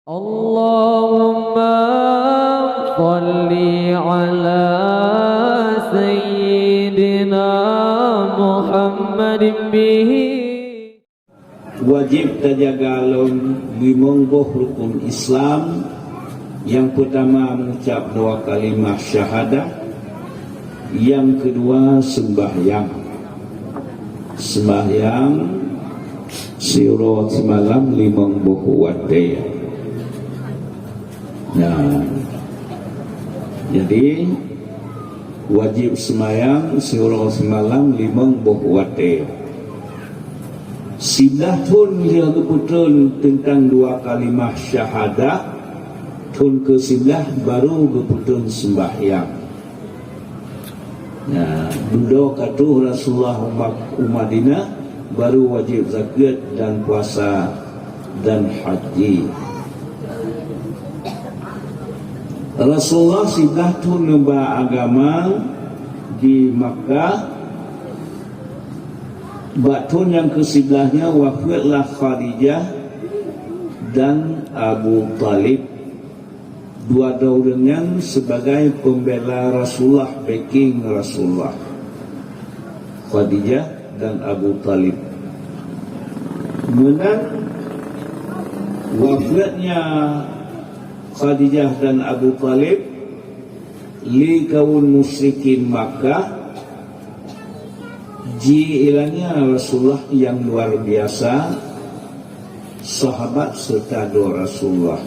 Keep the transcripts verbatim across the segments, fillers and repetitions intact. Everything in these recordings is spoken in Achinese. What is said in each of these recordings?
Allahumma shalli ala sayyidina Muhammadin bihi. Wajéb tajaga lom limong boh rukun Islam. Nyang peutama mengucap dua kalimah syahadah, nyang keudua seumbahyang. Seumbahyang siuroe simalam limong boh watée. Nah, jadi wajéb seumayang siuroe simalam limong boh watée. Siblaih thon lheueh geupeutrön teuntang dua kalimah syahadah, thon keu siblaih barô geupeutrön seumbahyang. Nah, dudoe ka troh Rasulullah u Mak-, u Madinah, barô wajéb zakeuet dan puasa dan haji. Rasulullah siblaih thon neuba agama di Makkah. Bak thon nyang keu siblaih nyan wafeuet lah Khadijah dan Abu Thalib. Dua droe ureuëng nyan sibagai peumbela Rasulullah, backing Rasulullah, Khadijah dan Abu Thalib. Meunan wafeuetnya Khadijah dan Abu Thalib lé kaum musyrikin Makkah, jiilannya Rasulullah nyang luar biasa, sahabat serta doa Rasulullah.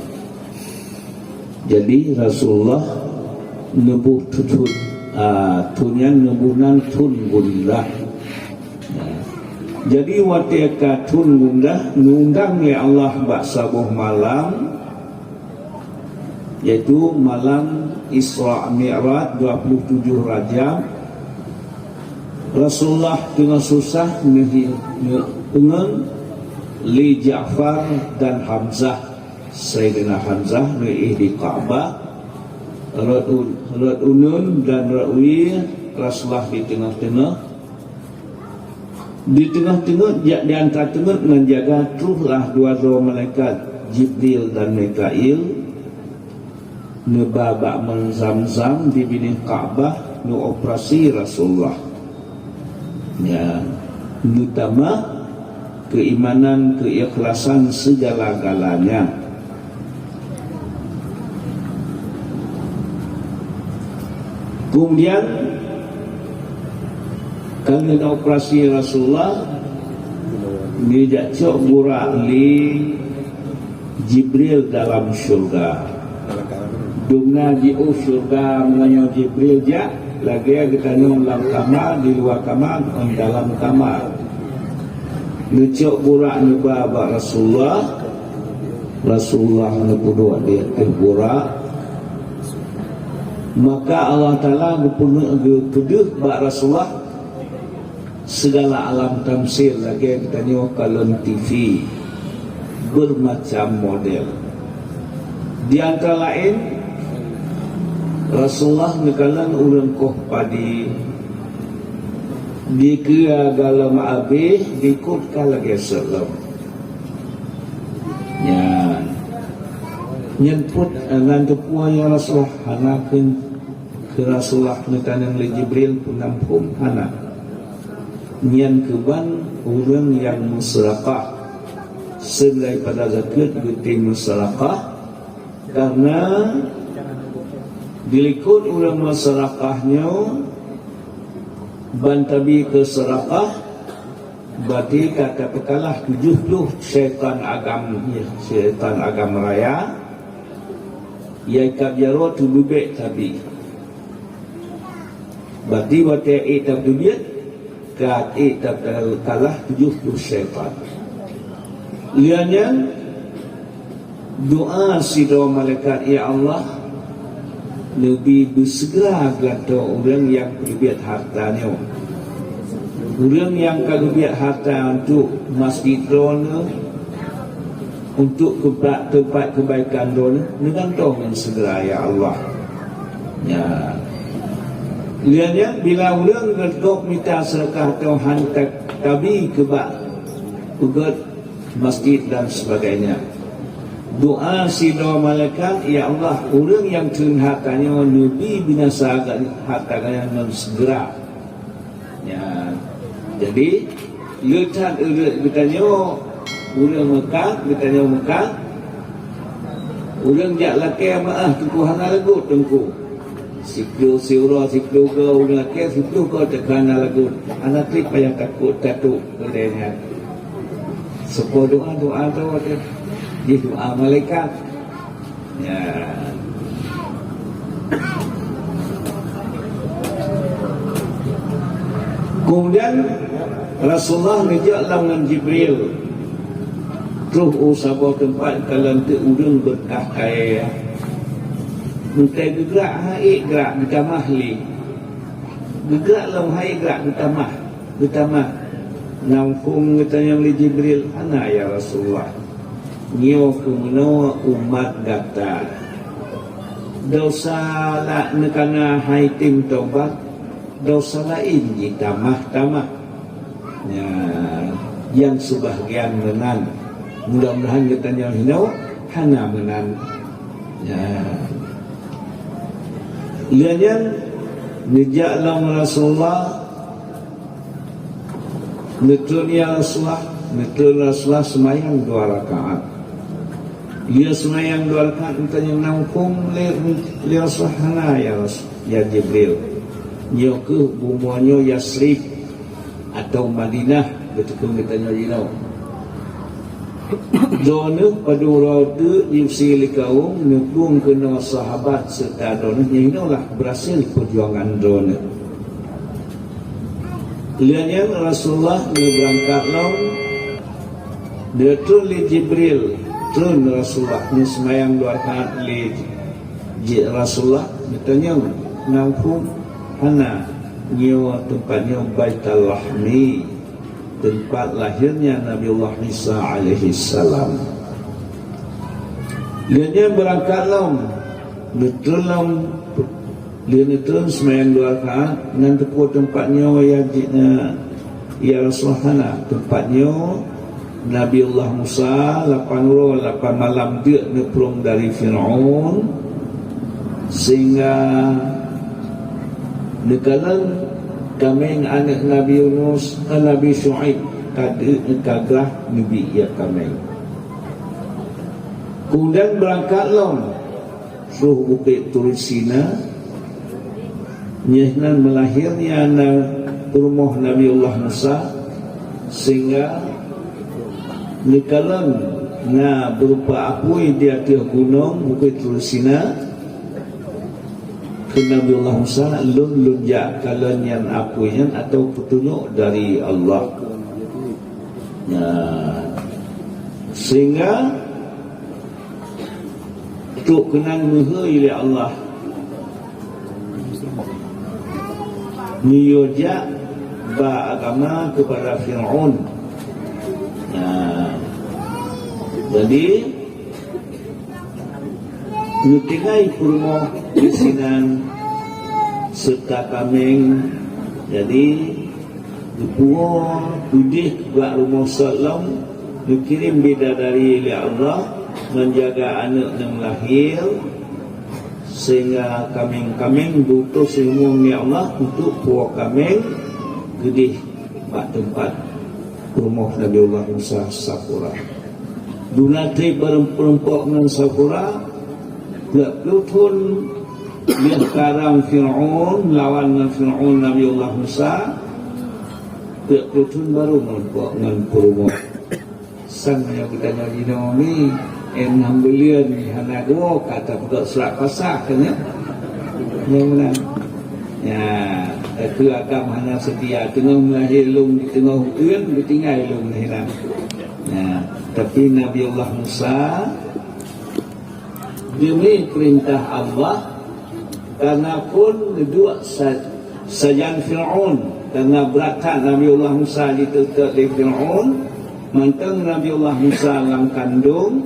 Jadi Rasulullah neuboh thon, ah, thon nyan neuboh nan thon gundah. Jadi watée ka thon gundah, neuundang lé Allah bak saboh malam, yaitu malam Isra Mi'raj dua puluh tujoh Rajab. Rasulullah teungoh susah neuhi-, neupeungon lé Ja'far dan Hamzah. Saidina Hamzah neuéh di Ka'bah, rot u-, rot uneuen dan rot wie, Rasulullah di teungoh-teungoh. Di teungoh-teungoh, jak di antara teungoh ngon jaga troh lah dua droe malaikat, Jibril dan Mikail, neuba bak Meu'en Zamzam di binéh Ka'bah, neuoperasi Rasulullah. Ya, neutamah keuimanan, keuikhlasan seugala-galanya. Kemudian, ka lheueh operasi Rasulullah, neujak cok burak lé Jibril dalam syurga. Dumna jiôh syurga meunyoe Jibril jak, lagée geutanyoe lam kama, di luwa kama, ngon dalam kama. Neucok burak neuba bak Rasulullah, Rasulullah neupeuduek di ateueh burak. Maka Allah Taala geupeuduek, geupeudeuh bak Rasulullah, sigala alam tamsil lagée geutanyoe kalon T V, beumacam model. Di antara laén, Rasulullah neukalon ureuëng koh padi, dikeue galom abéh, dikot ka lagée seuleum. Nyan, nyan peuet, eh, nyan teupeue ya Rasulullah, hana keu, keu Rasulullah neutanong lé Jibril peunamphom, hana. Nyan keuban ureuëng nyang meuseudakah. Selain pada zakeuet geutem meuseudakah, karena dilikot ureuëng meuseudakah nyoe ban tabi keu seudakah, berarti ka tapeukalah tujoh ploh syaitan agam, syaitan agam raya, nyang ka jaroe teubeubek tabi. Berarti watée ék tapeubiet, ka ék tapeukalah tujoh ploh syaitan. Lheueh nyan, doa sidroe malaikat, "Ya Allah, neubi beuseugera geutanyoe ureuëng nyang peubiet hareuta nyoe. Ureuëng nyang ka geubiet hareuta untuk masjid droeneuh, untuk teumpat, teumpat keubaikan droeneuh, neugantoe ngon seugera, ya Allah." Ya. Lheueh nyan, bila ureuëng geutanyoe mita seudeukah, Tuhan tabi keu bak peugét masjid dan sebagainya. Doa sidroe malaikat, "Ya Allah, ureuëng nyang treun hareuta nyoe neubi binasa hareuta nyan ngon seugera." Ya. Jadi, le that ureuëng geutanyoe, ureuëng meukat, geutanyoe meukat, ureuëng jak lakée meuáh teungku hana lagot teungku. Siploh siuroe, siploh goe ureuëng lakée, siploh goe teuka hana lagot. Hana treb payah takot, takot keudeh nyan. Seupôt doa, doa tu, jih doa malaikat. Ya. Kemudian Rasulullah neujak lam ngon Jibril. Troh u saboh teumpat ka lanteuk ureuëng beureukat kayée. Meutai geugrak hai geugrak geutamah lé. Geugrak lom hai geugrak geutamah, geutamah. Nyan phon geutanyong lé Jibril, "Hana ya Rasulullah. Nyoe keuh meunoe umat gata. Desya la neukana hai tem tobat, desya laén jitamah-tamah." Ya, nyang seubahgian meunan. Mudah-mudahan geutanyoe hinoe hana meunan. Ya. Lheueh nyan neujak lom Rasulullah, neutreun ya Rasulullah, neutreun Rasulullah seumayang dua rakaat. Lheueh seumayang dua rakaat, neutanyong nyan phon lé, lé Rasulullah, "Hana ya Rasul, ya Jibril. Nyoe keuh bumoe nyoe Yasrib atau Madinah," beutôi geutanyoe jinoe. Droeneuh padub uroe teuk jiusé lé kawöm, neuplueng keunoe sahabat seureuta droeneuh, nyan inoe lah beurhasil peujuangan droeneuh. Lheueh nyan Rasulullah neubeurangkat lom, neutreun lé Jibril, treun Rasulullah, neuseumayang dua rakaat lé Ji-, Rasulullah, neutanyong, "Nyan phon?" "Hana, nyoe teumpat nyoe Baitallahmi, teumpat lahirnya Nabiullah Isa alaihissalam." Lheueh nyan beurangkat lom, neutreun lom, lheueh neutreun seumayang dua rakaat, "Nyan teupeue teumpat nyoe ya ji-, ya Rasulullah?" "Hana, teumpat nyoe Nabiullah Musa lapan uroe lapan malam deuk neuplueng dari Firaun, sehingga neukalon kaméng aneuëk Nabi Yunus, eh, Nabi Syuaib ka deuk, ka grah neubi ia kaméng." Kemudian beurangkat lom, troh Bukét Turi Sina, nyan na meulahirnya na peurumoh Nabiullah Musa, sehingga neukalon na beureupa apui di ateueh gunong Bukét Turi Sina. Kheun Nabiullah Musa, "Lôn, lôn jak kalon nyan apui nyan atau peutunyok dari Allah." Nyan. Sehingga trok keunan meuhôi lé Allah, neuyue jak ba agama keupada Firaun. Nah, jadi, neutinggai peurumoh disinan seureuta kaméng. Jadi, geupuwoe udeh bak rumoh sot lom, geukirém bidadari lé Allah menjaga aneuëk nyang lahé, sehingga kaméng-kaméng geuutus lé Allah untuk puwoe kaméng keudeh bak teumpat rumoh Nabiullah Musa Safura. Duna treb bareumpok ngon Safura, peuet ploh thon lheueh karang Firaun lawan ngon Firaun Nabiullah Musa, peuet ploh thon barô meurumpok ngon peurumoh. Sang nyoe geutanyoe jinoe ni, eh, nam buleuen hana geuwoe ka tapeugah surat pasah, kan, ya? Nyang meunan. Ya, takheun agam hana seutia, teungoh meulahé lôn di teungoh uteuen, geutinggai lôn hilang. Ya, tapi Nabiullah Musa, demi perintah Allah, karena phon neuduek sa-, sajan Firaun, karena brat that Nabiullah Musa jiteutot lé Firaun, mantong Nabiullah Musa lam kandong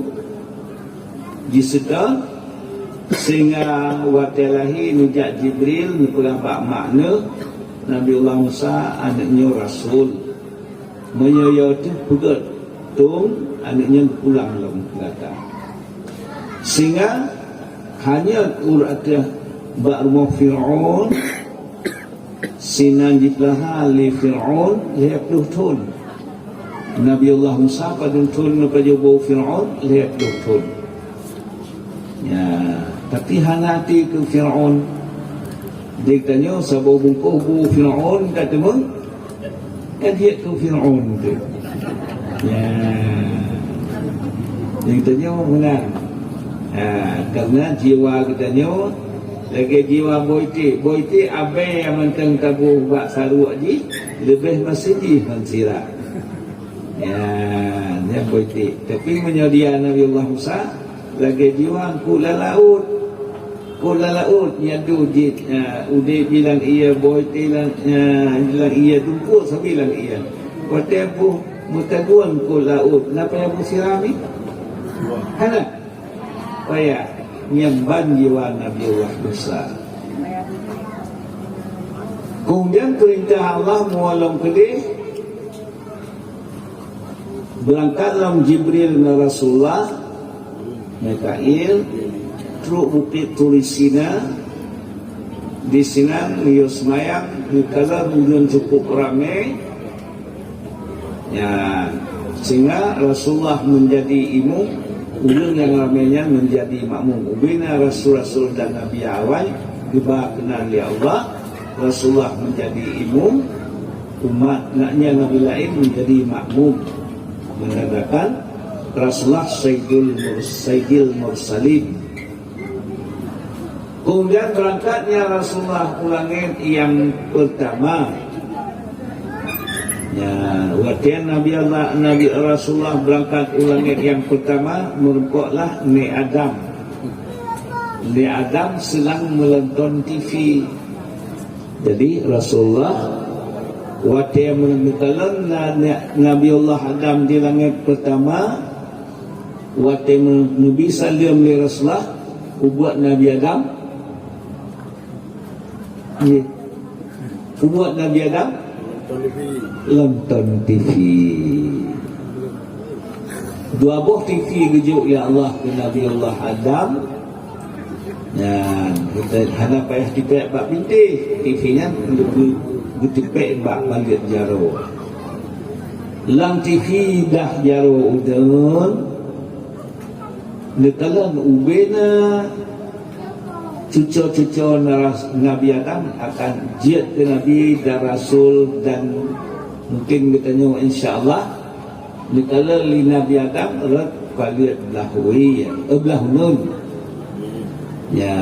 jiseutôt, sehingga watée lahé neujak Jibril neupeugah bak mak neuh, Nabiullah Musa aneuëk nyoe rasul. Meunyoe yo teuh peugét, tông aneuëk nyan pulang lom gata. Sehingga hanya ureuëng ateueh bak rumoh Fir'aun, sinan jipeulaha lé Fir'aun lhée ploh thon. Nabi Allah Musa padum thon neupajoh boh Fir'aun, lhée ploh thon. Ya, tapi hana até keu Fir'aun. Di tanyoe saboh bungkôh boh Fir'aun ka teumé, kan hiet keu Fir'aun tu. Ya. Di tanyoe meunan. Ha, karena jiwa geutanyoe lagée jiwa boh iték. Boh iték abée nyang mantong taboh bak saruek jih leubeh masih jih ngon sira. Ya, nyan boh iték. Tapi meunyoe dia Nabi Allah Musa, lagée jiwa eungkôt lam laôt. Eungkôt lam laôt, nyadu jih, ya, udeb jih lam ié, boh iték lam, ya, lam ié, tumpôk sabe lam ié. Watée boh meutagun eungkôt laôt, na payah boh sira mi? Hana. Payah, nyan ban jiwa Nabi Allah Musa. Kemudian peurintah Allah meuwalong keudeh, beurangkat lom Jibril ngon Rasulullah, Mikail, trok bukét Turi Sina, di sinan geuyue seumayang, geukalon ureuëng cukup ramé, ya, sehingga Rasulullah menjadi imum, ureuëng nyang ramé nyan menjadi makmum. Ubena rasul-rasul dan nabi awai geuba keunan lé Allah, Rasulullah menjadi imum, umat nak nyan nabi laén menjadi makmum, menandakan Rasulullah Sayyidul Murs-, Sayyidil Mursalin. Kemudian beurangkatnya Rasulullah u langét nyang peurtama. Ya, watée Nabi Allah, Nabi Rasulullah beurangkat u langét nyang peurtama, meurumpoklah Nabi Adam. Nabi Adam seunang meunonton T V. Jadi Rasulullah watée meukalon na-, na-, Nabi Allah Adam di langét peurtama, watée meu-, neubi saleuem lé Rasulullah, ubuet Nabi Adam, nggih, ubuet Nabi Adam nonton T V. Dua boh T V geujok lé Allah keu Nabi Allah Adam. Nyan, kita hana payah tipék bak bintéh, T V nyan geu-, geu-, geutipék bak paleuet jaroe. Lam T V dah jaroe uneun, neukalon ubena cuco-cuco naras-, Nabi Adam akan jeuet keu nabi dan rasul dan mungkin geutanyoe insya Allah neukalon lé Nabi Adam rot paleuet blah wie, eh, blah uneun. Ya.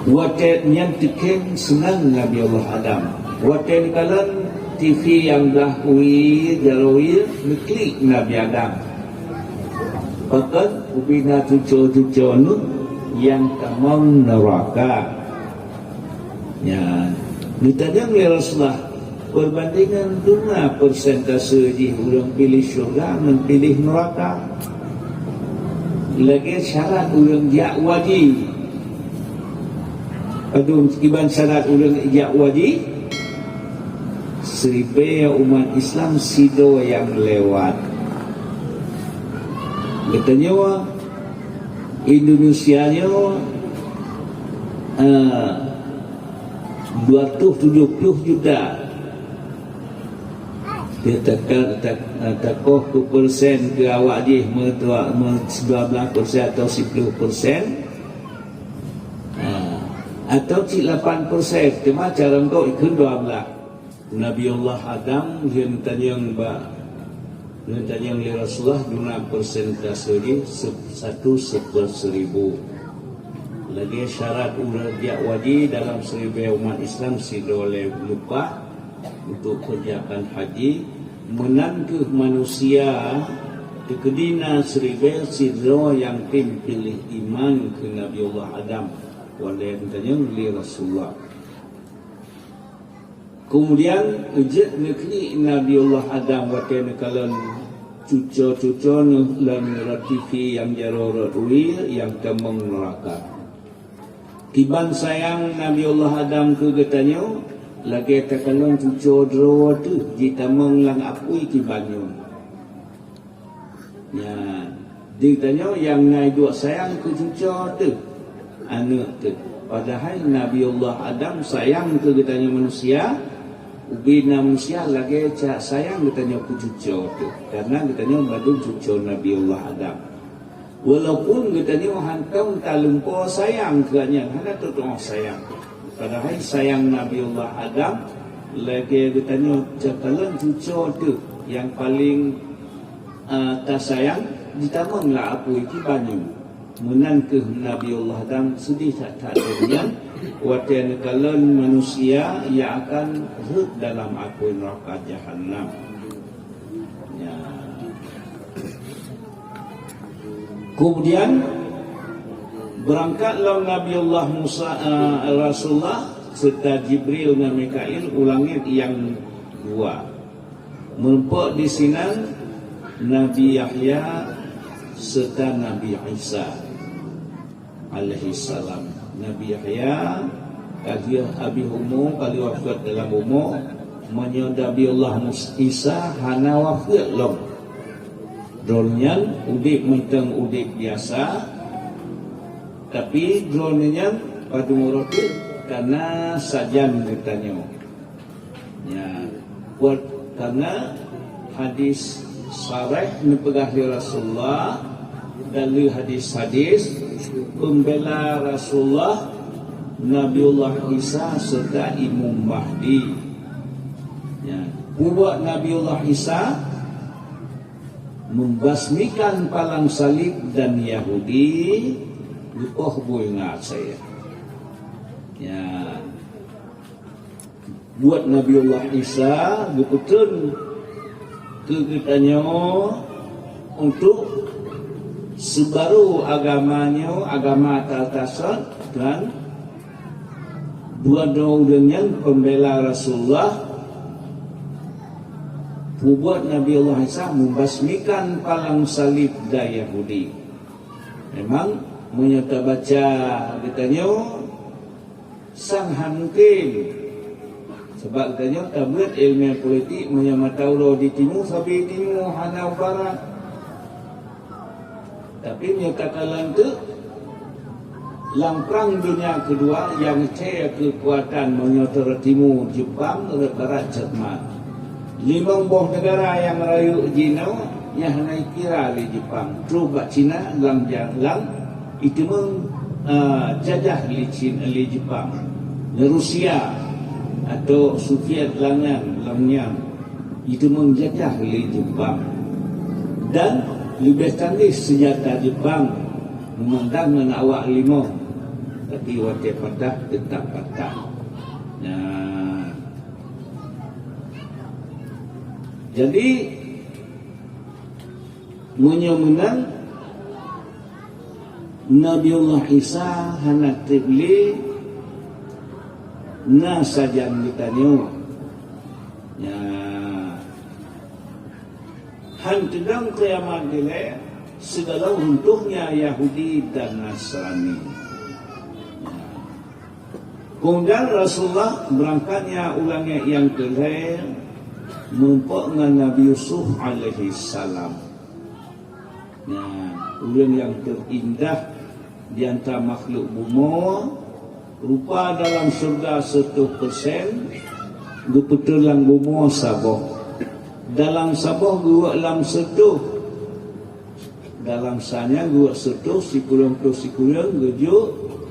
Watée nyan teuken seunang Nabi Allah Adam. Watée neukalon T V nyang blah wie, jaroe wie, neuklik Nabi Adam. Pakon ubena cuco-cuco neuh nyang tamong neuraka. Ya, neutanyong lé Rasulullah, perbandingan dua persentase jih ureuëng piléh syeuruga ngon piléh neuraka. Lagée syarat ureuëng jak u haji. Padum kiban syarat ureuëng jak u haji? Siribée umat Islam sidroe nyang lewat. Geutanyoe Indonesia nyoe, eh, dua ratus tujoh ploh juta. Dia taka-, tak-, eh, takoh keu persen keu awak jih, meu-, dua, meu-, dua belas persen atau sepuluh persen. Ah, atau cit lapan persen, cuma cara engkau ikut dua belas. Nabi Allah Adam lheueh tanyong bak, lheueh tanyong lé Rasulullah, duna persentase jih se-, satu seperseribu. Lagée syarat ureuëng jak haji dalam siribée umat Islam sidroe lé leupah untuk peurjakan haji, meunan kheueh manusia teukeudi na siribée sidroe nyang tem piléh iman keu Nabi Allah Adam, watée tanyong lé Rasulullah. Keumudian, jeuet neuklik Nabi Allah Adam watée neukalon cuco-cuco neuh lom ngon T V nyang jaroe rot wie nyang tamong neuraka. Kiban sayang Nabi Allah Adam keu geutanyoe, lagée takalon cuco droe teuh jitamong lam apui kiban nyoe. Nyan, Di tanyoe nyang na duek sayang keu cucoe teuh, aneuk teuh. Padahai Nabiullah Adam sayang keu geutanyoe manusia, ubena manusia lagée cak sayang geutanyoe keu cucoe teuh. Karena geutanyoe bandum cucoe Nabiullah Adam. Walaupun geutanyoe hantom talumpoe sayang keu nyan, hana teutuoh sayang. Padahai sayang Nabiullah Adam lagée geutanyoe cak kalon cucoe teuh nyang paleng, ah, tasayang, jitamong lam apui keu banyu. Meunan keuh Nabiullah Adam seudeh that-that nyan watée neukalon manusia nyang akan rhot dalam apui neuraka Jahannam. Ya. Kemudian, beurangkat lom Nabiullah Musa, eh, Rasulullah, serta Jibril ngon Mikail u langét nyang dua. Meurumpok disinan Nabi Yahya serta Nabi Isa alaihissalam. Nabi Yahya ka lheueh habéh umu, ka lheueh wafeuet dalam umu. Meunyoe Nabiullah Mus-, Isa hana wafeuet lom. Droeneuh nyan udeb mantong udeb biasa, tapi droeneuh nyan padum uroe teuk ka na sajan geutanyoe. Ya, buet karena hadis sareh neupeugah lé Rasulullah, dan lé hadis-hadis pembela Rasulullah, Nabiullah Isa serta Imam Mahdi. Ya, buet Nabiullah Isa membasmikan palang salib dan Yahudi, geupoh bui ngon asée. Ya. Buet Nabiullah Isa geupeutrön keu geutanyoe untuk seubarô agama nyoe, agama tasat, dan buet droe ureuëng nyan pembela Rasulullah. Peubuet Nabiullah Isa membasmikan palang salib dan Yahudi. Memang, meunyoe tabaca geutanyoe, sang han mungken. Sabab geutanyoe tabeuet iéleumé politik, meunyoe mata uroe di timu, sabe timu hana u barat. Tapi meunyoe takalon teuk, lam Prang Dunia Keudua nyang cre keukuatan, meunyoe rot timu Jepang, rot barat Jerman. Limong boh neugara nyang rayeuk jinoe nyan hana jikira lé Jepang. Troh bak Cina lam ja-, lam jiteumeung, a, jajah lé Cin-, lé Jepang. Rusia atau Soviet lam nyan, lam nyan jiteumeung jajah lé Jepang. Dan leubeh canggih seunjata Jepang meumandang ngon awak limong, tapi watée patah teutap patah. Nah, jadi, meunyoe meunan, Nabiullah Isa hana treb lé na sajan geutanyoe. Nya, han teudong kiamat dilée sigohlom runtohnya Yahudi dan Nasrani. Nya. Kemudian Rasulullah beurangkatnya u langét nyang keulhée meurumpok ngon Nabi Yusuf alaihissalam. Nyan, ureuëng nyang teuindah di antara makhluk bumoe, rupa dalam syeuruga seutoh persen, geupeutrön lam bumoe saboh. Dalam saboh geuweuek lam seutoh. Dalam sa nyan geuweuek seutoh sikureueng ploh sikureueng geujok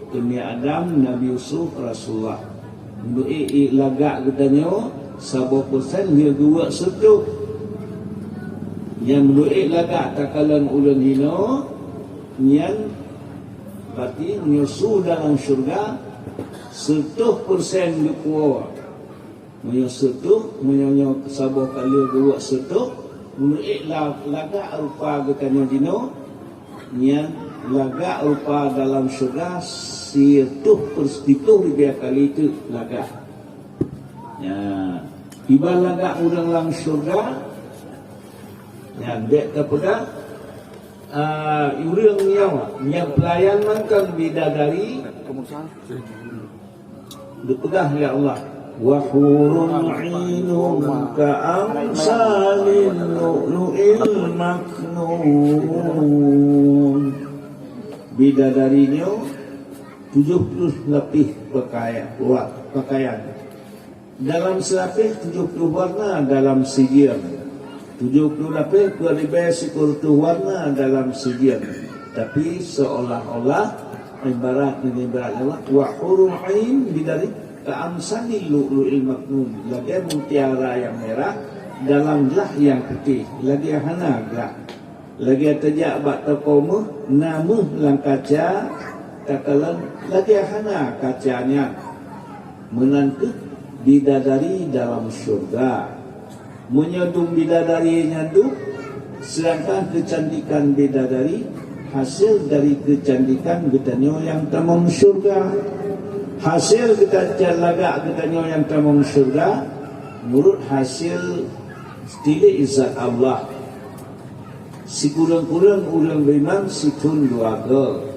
keu Nabi Adam, Nabi Yusuf, Rasulullah. Meunurot lagak geutanyoe, saboh persen lheueh geuweuek seutoh. Nyang meunurot lagak takalon ulôn jinoe, nyan berarti meunyoe su dalam syeuruga, seutoh persen geupuwoe. Meunyoe seutoh, meunyoe nyoe saboh ka lheueh geuweuek seutoh, meunurot la-, lagak rupa geutanyoe jinoe, nyan lagak rupa dalam syeuruga sitoh per-, sitoh ribèe kali teuk lagak. Nyan, iban lagak ureuëng lam syeuruga, nyan bèk tapeugah, a, ureuëng nyoe nyang peulayan mantong bidadari, Geupeugah lé Allah, "Wa hurun 'ainun ka amsalil lu'lu'il maknun." Bidadari nyoe tujoh ploh lapéh pakaian, pakaian. Dalam seulapéh tujoh ploh warna dalam sijeuem. Tujoh ploh lapéh peuribèe sikureueng ploh warna dalam sijeuem. Tapi seolah-olah ibarat ngon ibarat Allah, wa hurun ain bidari ka amsali lu'lu'il maknun, lagèe mutiara nyang mirah dalam glah nyang putéh, lagèe hana glah. Lagèe tajak bak toko méuh, na méuh lam kaca, takalon lagèe hana kaca nyan. Meunan kheueh bidadari dalam syeuruga. Meunyoe dum bidadari nyan dum, seudangkan keucantikan bidadari hasé dari keucantikan geutanyoe nyang tamong syeuruga. Hasé geutanyoe lagak geutanyoe nyang tamong syeuruga, meunurot hasé tilék zat Allah. Sikureueng-kureueng ureueng beuiman sithôn dua goe.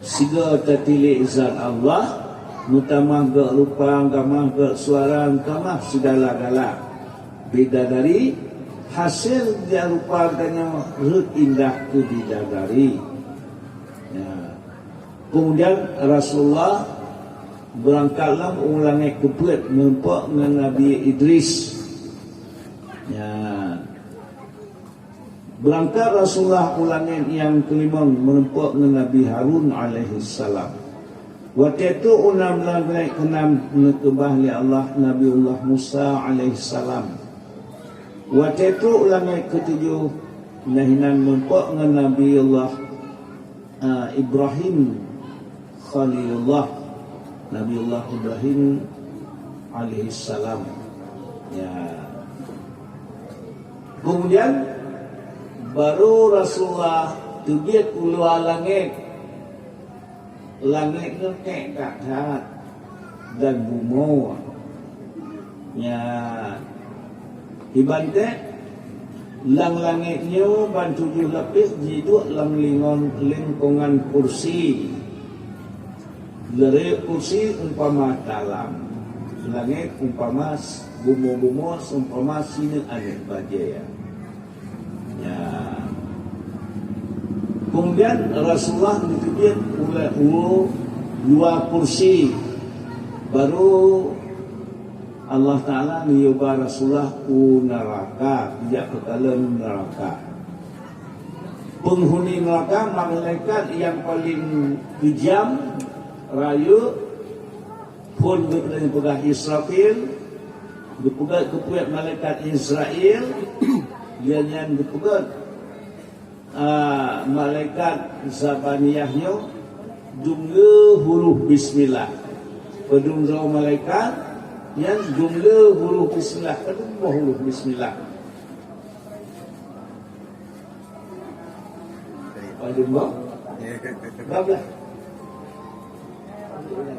Sigoe tatilék zat Allah, meutamah gèt rupa, meutamah gèt suara, meutamah sigala-gala. Bidadari, hasé dari rupa geutanyoe rhot indah keu bidadari. Ya. Kemudian Rasulullah beurangkat lom u langèt keupeuet meurumpok ngon Nabi Idris. Ya. Beurangkat Rasulullah u langèt nyang keulimong meurumpok ngon Nabi Harun alaihissalam. Watèe trôk u lam langèt keunam neukeubah lé Allah Nabiullah Musa alaihissalam. Watèe trôk u langèt keutujoh, na hinan meurumpok ngon Nabiullah, a, Ibrahim Khalilullah, Nabiullah Ibrahim alaihissalam. Ya. Kemudian, baru Rasulullah teubiet u luwa langèt. Langèt nyoe tèk that-that dan bumoe. Nyan, iban tèk, lam langèt nyoe ban tujoh lapéh jiduek lam lingon lingkongan kursi. Leurek kursi umpama talam, langèt umpama s-, bumoe-bumoe seumpama sineuk aneuk bajèe. Ya. Kemudian Rasulullah geuteubiet u, u luwa kursi. Baru Allah Taala neuyue ba Rasulullah u neuraka, geujak keukalon neuraka. Peunghuni neuraka, malaikat nyang paleng keujam, rayeuk, phôn geupeugah Israfil, geupeugah, geupeugah malaikat Israel, lheueh nyan geupeugah, a, malaikat Zabaniyah nyoe dum le huruf bismillah. Padum droe malaikat nyan dum le huruf bismillah, padum boh huruf bismillah. Padum boh? Dua belas.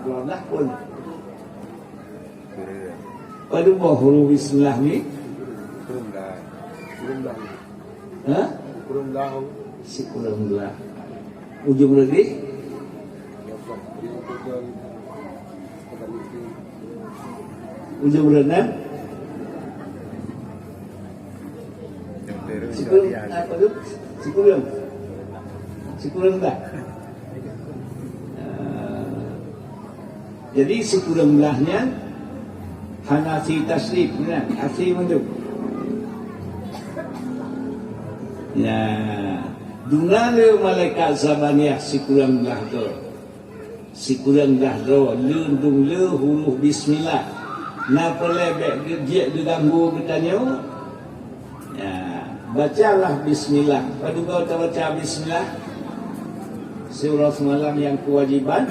Dua belas pun. Padum boh huruf bismillah ni? Kurang dah. Kurang dah. Ha? Kurang dah. Sikureueng blah. Ujong lagi? Ujong renang? Sikureueng, apa tu? Sikureueng. Sikureueng blah. Ah. Jadi, sikureueng blah nyan hana si tasrif, kan? Asli mandum. Ya, duna lé malaikat Zabaniyah sikureueng blah tu. Sikureueng blah droe, leundong le huruf bismillah. Na peureulèe bèk geujiek geuganggu geutanyoe? Ya, bacalah bismillah. Padum goe tabaca bismillah? Siuroe seumalam nyang keuwajiban.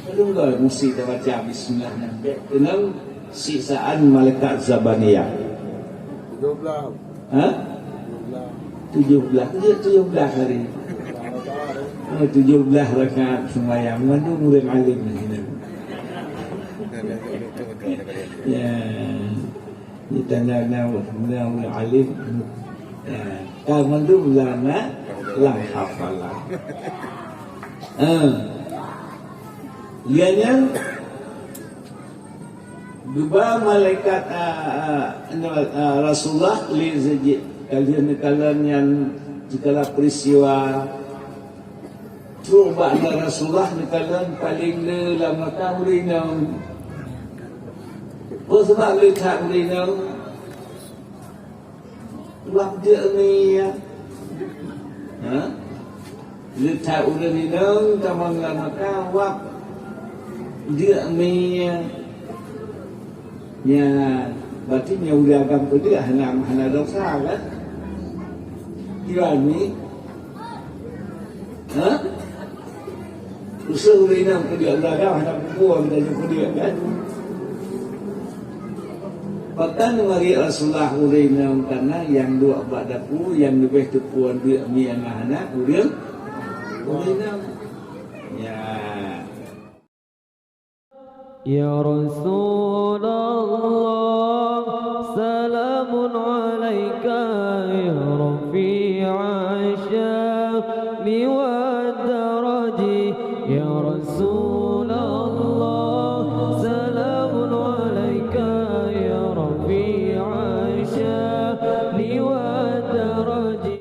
Padum goe musti tabaca bismillah nyan bèk keunong siksaan malaikat Zabaniyah. Tujoh blah. Ha? Tujoh blah. Tujoh blah. Iya, tujoh blah hari. Oh, tujoh blah rakaat seumayang. Mandum ureueng alim di sini. Ya. Di tanda na ureueng alim. Ya. Ka mandum lah na lam hafalan. Ha. Iya nyan. Geuba malaikat, a, a, a, Rasulullah lé Zaid, ka lheueh neukalon nyan Segala peristiwa trok bak Rasulullah neukalon paleng le lam mata ureuëng inong. Peue sabab le that ureuëng inong? Wab jeuet ni ya. Ha? Le that ureuëng inong tamong lam mata wab jeuet ni ya. Nyan, berarti nyan ureuëng agam peudeuh hana, hana dosa kan? Kiban ni? Ha? Usaha ureuëng inong peudeuh, ureuëng agam hana peupuan dan peudeuh kan? Pakon mari Rasulullah ureuëng inong karena nyang duek bak dapu nyang leubeh teupuan deuek mi nyang hana ureuëng, ureuëng inong. Ya. يا رسول الله، سلام عليك يا رفيع الشأن والدرج. يا رسول